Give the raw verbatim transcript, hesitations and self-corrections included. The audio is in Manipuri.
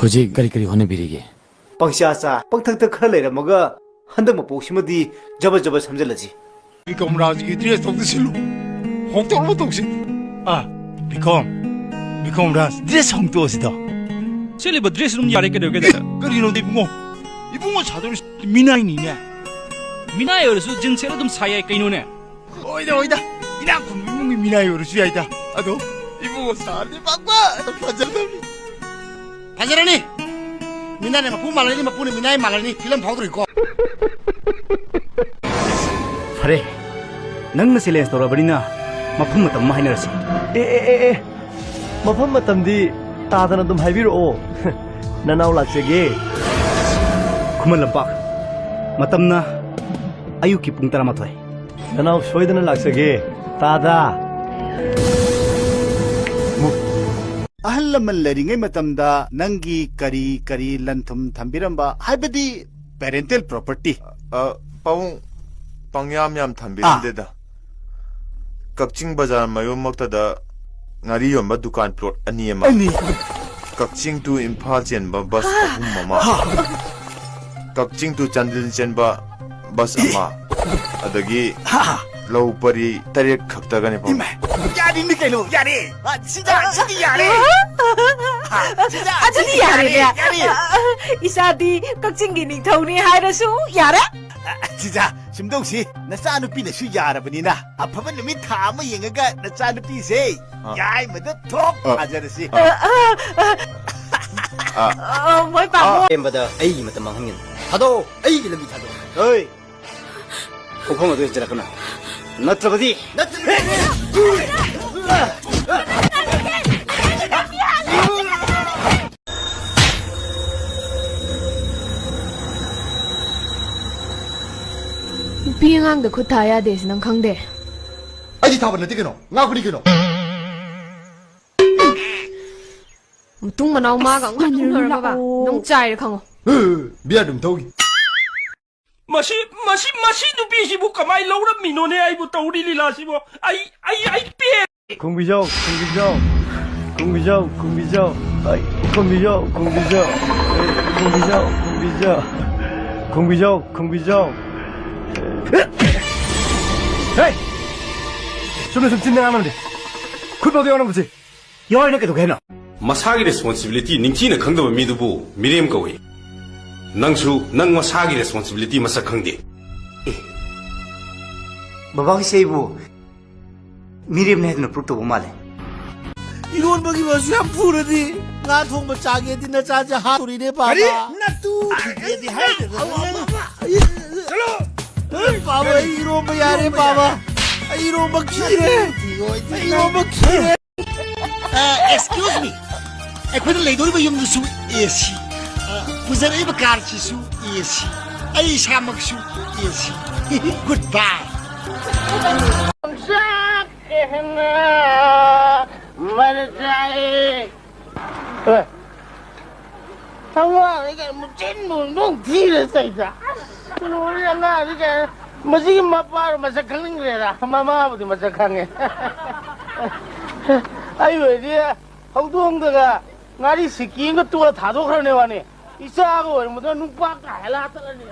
ꯍꯧꯖꯤꯛ ꯀꯔꯤ ꯀꯔꯤ ꯍꯣꯠꯅꯕꯤꯔꯤꯒꯦ? ꯄꯪꯆꯥ ꯆꯥ, ꯄꯪꯊꯛꯇ ꯈꯔ ꯂꯩꯔꯝꯃꯒ ꯍꯟꯗꯛ ꯃꯄꯣꯛꯁꯤꯃꯗꯤ ꯖꯕ ꯖꯕ ꯁꯝꯖꯜꯂꯁꯤ꯫ ꯕꯤꯀꯝ ꯔꯥꯖꯒꯤ ꯗ꯭ꯔꯦꯁ ꯇꯧꯗ ꯁꯤꯜꯂꯨ꯫ ꯍꯣꯡꯗꯣꯛꯅꯕ ꯇꯧꯁꯤ꯫ ꯑꯥ, ꯕꯤꯀꯝ, ꯕꯤꯀꯝ ꯔꯥꯖ, ꯗ꯭ꯔꯦꯁ ꯍꯣꯡꯗꯣꯛꯑꯁꯤꯗꯣ꯫ ꯁꯦꯠꯂꯤꯕ ꯗ꯭ꯔꯦꯁ ꯑꯗꯨꯝ ꯌꯥꯔꯦ, ꯀꯩꯗꯧꯔꯒꯦ? ꯑꯦ, ꯀꯔꯤꯅꯣꯗ ꯏꯕꯨꯡꯉꯣ? ꯏꯕꯨꯡꯉꯣ ꯁꯥꯗꯧꯔꯤꯁꯤ ꯃꯤꯅꯥꯏꯅꯤꯅꯦ꯫ ꯃꯤꯅꯥꯏ ꯑꯣꯏꯔꯁꯨ ꯖꯤꯟꯁ ꯁꯦꯠꯂ ꯑꯗꯨꯝ ꯁꯥ ꯌꯥꯏ ꯀꯩꯅꯣꯅꯦ꯫ ꯍꯣꯏꯗ, ꯍꯣꯏꯗ꯫ ꯏꯅꯥꯛ ꯈꯨꯟꯕ ꯏꯃꯨꯡꯒꯤ ꯃꯤꯅꯥꯏ ꯑꯣꯏꯔꯁꯨ ꯌꯥꯏꯗ꯫ ꯑꯗꯣ ꯏꯕꯨꯡꯉꯣ ꯁꯥꯔꯗꯤ ꯄꯥꯛꯄ ꯐꯖꯗꯕꯅꯤ꯫ ꯐꯖꯔꯅꯤ꯫ ꯃꯤꯅꯥꯏꯅ ꯃꯄꯨ ꯃꯥꯜꯂꯅꯤ, ꯃꯄꯨꯅ ꯃꯤꯅꯥꯏ ꯃꯥꯜꯂꯅꯤ꯫ ꯐꯤꯂꯝ ꯐꯥꯎꯗ꯭ꯔꯤꯀꯣ꯫ ꯐꯔꯦ, ꯅꯪꯅ ꯆꯦꯂꯦꯟꯖ ꯇꯧꯔꯕꯅꯤꯅ ꯃꯐꯝ ꯃꯇꯝ ꯑꯃ ꯍꯥꯏꯅꯔꯁꯤ꯫ ꯑꯦ, ꯑꯦ, ꯑꯦ, ꯑꯦ꯫ ꯃꯐꯝ ꯃꯇꯝꯗꯤ ꯇꯥꯗꯅ ꯑꯗꯨꯝ ꯍꯥꯏꯕꯤꯔꯛꯑꯣ꯫ ꯅꯅꯥꯎ ꯂꯥꯛꯆꯒꯦ꯫ ꯈꯨꯃꯟ ꯂꯝꯄꯥꯛ꯫ ꯃꯇꯝꯅ ꯑꯌꯨꯛꯀꯤ ꯄꯨꯡ ꯇꯔꯥꯃꯥꯊꯣꯏ꯫ ꯅꯅꯥꯎ ꯁꯣꯏꯗꯅ ꯂꯥꯛꯆꯒꯦ꯫ ꯇꯥꯗ꯫ ꯑꯍꯜ ꯂꯃꯟ ꯂꯩꯔꯤꯉꯩ ꯃꯇꯝꯗ ꯅꯪꯒꯤ ꯀꯔꯤ ꯀꯔꯤ ꯂꯟ ꯊꯨꯝ ꯊꯝꯕꯤꯔꯝꯕ, ꯍꯥꯏꯕꯗꯤ parental property? ꯑ, ꯄꯥꯕꯨꯡ, ꯄꯪꯌꯥꯝ ꯌꯥꯝ ꯊꯝꯕꯤꯔꯝꯗꯦꯗ꯫ ꯀꯛꯆꯤꯡ ꯕꯖꯥꯔ ꯃꯌꯣꯟꯃꯛꯇꯗ ꯉꯥꯔꯤ ꯌꯣꯟꯕ ꯗꯨꯀꯥꯟ ꯄ꯭ꯂꯣꯠ ꯑꯅꯤ ꯑꯃ꯫ ꯑꯅꯤ꯫ ꯀꯛꯆꯤꯡ to ꯏꯝꯐꯥꯜ ꯆꯦꯟꯕ ꯕꯁ ꯑꯍꯨꯝ ꯑꯃ꯫ ꯀꯛꯆꯤꯡ to ꯆꯥꯟꯗꯦꯜ ꯆꯦꯟꯕ ꯕꯁ ꯑꯃ꯫ ꯑꯗꯒꯤ ꯂꯧ ꯄꯔꯤ ꯇꯔꯦꯠ ꯈꯛꯇꯒꯅꯤ, ꯄꯥꯕꯨꯡ꯫ ꯏꯃꯥ, ꯌꯥꯔꯤꯅꯤ ꯀꯩꯅꯣ, ꯌꯥꯔꯦ꯫ ꯑ, ꯁꯤꯗ, ꯁꯤꯗꯤ ꯌꯥꯔꯦ꯫ ꯍꯥ, ꯁꯤꯗ, ꯑꯗꯨꯗꯤ ꯁꯤꯗꯤ ꯌꯥꯔꯦꯅꯦ꯫ ꯌꯥꯔꯦ, ꯌꯥꯔꯦ꯫ ꯏꯆꯥꯗꯤ ꯀꯛꯆꯤꯡꯒꯤ ꯅꯤꯡꯊꯧꯅꯤ ꯍꯥꯏꯔꯁꯨ ꯌꯥꯔꯦ꯫ ꯑ, ꯁꯤꯗ, ꯁꯨꯝꯗꯧꯁꯤ, ꯅꯆꯥꯅꯨꯄꯤꯅꯁꯨ ꯌꯥꯔꯕꯅꯤꯅ, ꯑꯐꯕ ꯅꯨꯃꯤꯠ ꯊꯥ ꯑꯃ ꯌꯦꯡꯉꯒ ꯅꯆꯥꯅꯨꯄꯤꯁꯦ ꯑ꯫ ꯌꯥꯏꯃꯗ ꯊꯣꯛ ꯑ꯫ ꯊꯥꯖꯔꯁꯤ꯫ ꯑ꯫ ꯑ, ꯑ, ꯑ, ꯃꯣꯏ ꯄꯥꯝꯃꯣ꯫ ꯑ꯫ ꯁꯦꯝꯕꯗ ꯑꯩꯒꯤ ꯃꯇꯝ ꯃꯥꯡꯍꯟꯒꯅꯨ꯫ ꯊꯥꯗꯣꯛꯑꯣ, ꯑꯩꯒꯤ ꯂꯝꯕꯤ ꯊꯥꯗꯣꯛꯑꯣ꯫ ꯍꯣꯏ꯫ ꯈꯣꯡꯐꯝ ꯑꯗꯨ ꯍꯦꯟꯖꯤꯜꯂꯛꯀꯅꯨ꯫ ꯅꯠꯇ꯭ꯔꯕꯗꯤ, ꯅꯠꯇ꯭ꯔꯕꯗꯤ꯫ ꯅꯨꯄꯤ ꯑꯉꯥꯡꯗ ꯈꯨꯠ ꯊꯥ ꯌꯥꯗꯦ ꯁꯤ ꯅꯪ ꯈꯪꯗꯦ? ꯑꯩꯗꯤ ꯊꯥꯕ ꯅꯠꯇꯦ ꯀꯩꯅꯣ, ꯉꯥꯛꯄꯅꯤ ꯀꯩꯅꯣ꯫ ꯃꯇꯨꯡ ꯃꯅꯥꯎ ꯃꯥꯒ ꯑꯃꯨꯛ ꯍꯟꯅ ꯎꯅꯔꯕꯕ? ꯅꯪ ꯆꯥꯏꯔꯦ ꯈꯪꯉꯣ꯫ ꯕꯤꯌꯥꯔ ꯑꯗꯨꯝ ꯊꯧꯈꯤ꯫ ꯃꯁꯤ, ꯃꯁꯤ, ꯃꯁꯤ ꯅꯨꯄꯤꯁꯤꯕꯨ ꯀꯃꯥꯏ ꯂꯧꯔꯝꯃꯤꯅꯣꯅꯦ? ꯑꯩꯕꯨ ꯇꯧꯔꯤ ꯂꯤꯂꯥꯁꯤꯕꯨ꯫ ꯑꯩ, ꯑꯩ, ꯑꯩ ꯄꯦ- ꯈꯨꯝꯕꯤꯖꯧ, ꯈꯨꯝꯕꯤꯖꯧ, ꯈꯨꯝꯕꯤꯖꯧ, ꯈꯨꯝꯕꯤꯖꯧ꯫ ꯑꯩ ꯈꯣꯡꯕꯤꯖꯥꯎ, ꯈꯣꯡꯕꯤꯖꯥꯎ, ꯈꯣꯡꯕꯤꯖꯥꯎ, ꯈꯣꯡꯕꯤꯖꯥꯎ, ꯈꯣꯡꯕꯤꯖꯥꯎ, ꯈꯣꯡꯕꯤꯖꯥꯎ꯫ ꯍꯦ! ꯆꯨꯝꯅ ꯁꯨꯝ ꯆꯤꯟꯗ ꯉꯥꯡꯅꯕꯅꯦ꯫ ꯈꯨꯠ ꯐꯥꯎꯗ ꯌꯥꯎꯔꯝꯕꯁꯦ꯫ ꯌꯥꯎꯔꯤꯅ ꯀꯩꯗꯧꯒꯦ ꯍꯥꯏꯅꯣ? ꯃꯁꯥꯒꯤ responsibility ꯅꯤꯡꯊꯤꯅ ꯈꯪꯗꯕ ꯃꯤꯗꯨꯕꯨ ꯃꯤꯔꯦꯝ ꯀꯧꯏ꯫ ꯅꯪꯁꯨ ꯅꯪ ꯃꯁꯥꯒꯤ responsibility ꯃꯁꯛ ꯈꯪꯗꯦ꯫ ꯑꯦ, ꯕꯕꯥꯒꯤꯁꯦ ꯑꯩꯕꯨ ꯃꯤꯔꯦꯝꯅꯦ ꯍꯥꯏꯗꯨꯅ proof ꯇꯧꯕ ꯃꯥꯜꯂꯦ꯫ ꯏꯔꯣꯟꯕꯒꯤ ꯃꯁꯨ ꯌꯥꯝ ꯄꯨꯔꯗꯤ ꯉꯥ ꯊꯣꯡꯕ ꯆꯥꯒꯦꯗꯤ ꯅꯆꯥꯁꯦ ꯍꯥꯠꯇꯣꯔꯤꯅꯦ, ꯄꯥꯕ꯫ ꯀꯔꯤ? ꯅꯇꯨ ꯊꯤꯒꯦꯗꯤ ꯍꯥꯏꯗꯅ ꯅꯪ꯫ ꯆꯠꯂꯣ꯫ ꯄꯥꯕ, ꯑꯩ ꯏꯔꯣꯟꯕ ꯌꯥꯔꯦ, ꯄꯥꯕ꯫ ꯑꯩ ꯏꯔꯣꯟꯕ ꯈꯤꯔꯦ꯫ ꯑꯩ ꯏꯔꯣꯟꯕ ꯈꯤꯔꯦ꯫ ꯑ, excuse me꯫ ꯑꯩꯈꯣꯏꯅ ꯂꯩꯗꯧꯔꯤꯕ ꯌꯨꯝꯗꯨꯁꯨ AC꯫ ꯑ, ꯄꯨꯖꯔꯛꯏꯕ car ꯁꯤꯁꯨ AC꯫ ꯑꯩ ꯏꯁꯥꯃꯛꯁꯨ AC꯫ Goodbye꯫ ꯆꯥꯛ ꯀꯦꯍꯟꯅ ꯃꯔꯖꯥꯏ꯫ ꯑꯦ, ꯑꯉꯥꯡꯅꯤ ꯀꯥꯏꯅ ꯃꯆꯤꯟ ꯃꯨꯟꯗꯣꯡ ꯊꯤꯔ ꯆꯩꯗ꯫ ꯑꯁ, ꯂꯣꯏꯔꯦ ꯑꯉꯥꯡꯅꯤ ꯀꯥꯏꯅ꯫ ꯃꯁꯤꯒꯤ ꯃꯄꯥꯗꯣ ꯃꯁꯛ ꯈꯪꯅꯤꯡꯈ꯭ꯔꯦꯗ꯫ ꯃꯃꯥꯕꯨꯗꯤ ꯃꯁꯛ ꯈꯪꯉꯦ꯫ ꯑꯩ ꯑꯣꯏꯔꯗꯤ ꯍꯧꯗꯣꯡꯗꯒ ꯉꯥꯔꯤ ꯁꯤꯀꯤ ꯑꯃꯒ ꯇꯣꯠꯂ ꯊꯥꯗꯣꯛꯈ꯭ꯔꯅꯦ ꯋꯥꯅꯤ꯫ ꯏꯆꯥꯒ ꯑꯣꯏꯔꯝꯕꯗꯣ ꯅꯨꯄꯥ ꯀꯥ ꯍꯦꯜꯂ ꯆꯠꯂꯅꯤ꯫